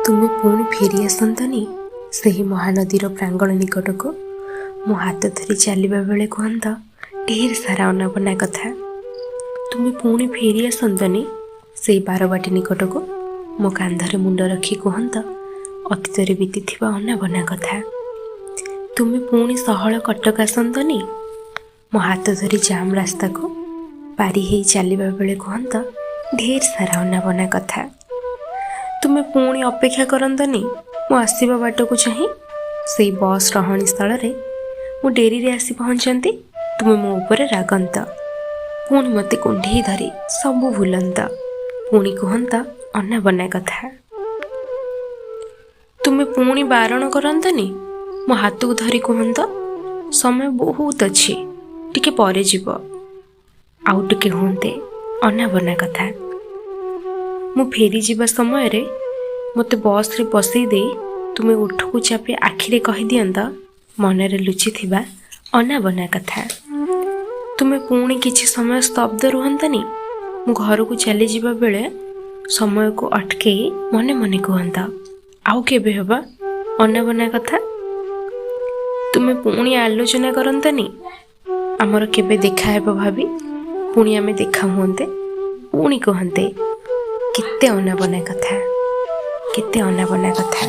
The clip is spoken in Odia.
ତୁମେ ପୁଣି ଫେରି ଆସନ୍ତନି ସେହି ମହାନଦୀର ପ୍ରାଙ୍ଗଣ ନିକଟକୁ, ମୋ ହାତ ଧରି ଚାଲିବା ବେଳେ କୁହନ୍ତ ଢେର ସାରା ଅନାବନା କଥା। ତୁମେ ପୁଣି ଫେରି ଆସନ୍ତନି ସେଇ ବାରବାଟୀ ନିକଟକୁ, ମୋ କାନ୍ଧରେ ମୁଣ୍ଡ ରଖି କୁହନ୍ତ ଅତୀତରେ ବିତିଥିବା ଅନାବନା କଥା। ତୁମେ ପୁଣି ସହଳ କଟକ ଆସନ୍ତନି, ମୋ ହାତ ଧରି ଜାମ୍ ରାସ୍ତାକୁ ପାରି ହେଇ ଚାଲିବା ବେଳେ କୁହନ୍ତ ଢେର ସାରା ଅନାବନା କଥା। ତୁମେ ପୁଣି ଅପେକ୍ଷା କରନ୍ତନି ମୁଁ ଆସିବା ବାଟକୁ ଚାହିଁ ସେଇ ବସ୍ ରହଣି ସ୍ଥଳରେ। ମୁଁ ଡେରିରେ ଆସି ପହଞ୍ଚନ୍ତି, ତୁମେ ମୋ ଉପରେ ରାଗନ୍ତ, ପୁଣି ମୋତେ କୁଣ୍ଢେଇ ଧରି ସବୁ ଭୁଲନ୍ତ, ପୁଣି କୁହନ୍ତ ଅନାବନା କଥା। ତୁମେ ପୁଣି ବାରଣ କରନ୍ତନି, ମୋ ହାତକୁ ଧରି କୁହନ୍ତ ସମୟ ବହୁତ ଅଛି, ଟିକେ ପରେ ଯିବ, ଆଉ ଟିକେ ହୁଅନ୍ତେ ଅନାବନା କଥା। ମୁଁ ଫେରିଯିବା ସମୟରେ ମୋତେ ବସ୍ରେ ବସେଇ ଦେଇ ତୁମେ ଓଠକୁ ଚାପି ଆଖିରେ କହିଦିଅନ୍ତ ମନରେ ଲୁଚିଥିବା ଅନାବନା କଥା। ତୁମେ ପୁଣି କିଛି ସମୟ ସ୍ତବ୍ଧ ରୁହନ୍ତନି, ମୁଁ ଘରକୁ ଚାଲିଯିବା ବେଳେ ସମୟକୁ ଅଟକେଇ ମନେ ମନେ କୁହନ୍ତ ଆଉ କେବେ ହେବ ଅନାବନା କଥା। ତୁମେ ପୁଣି ଆଲୋଚନା କରନ୍ତନି ଆମର କେବେ ଦେଖା ହେବ ଭାବି, ପୁଣି ଆମେ ଦେଖା ହୁଅନ୍ତେ, ପୁଣି କୁହନ୍ତେ କେତେ ଅନାବନା କଥା, କେତେ ଅନାବନା କଥା।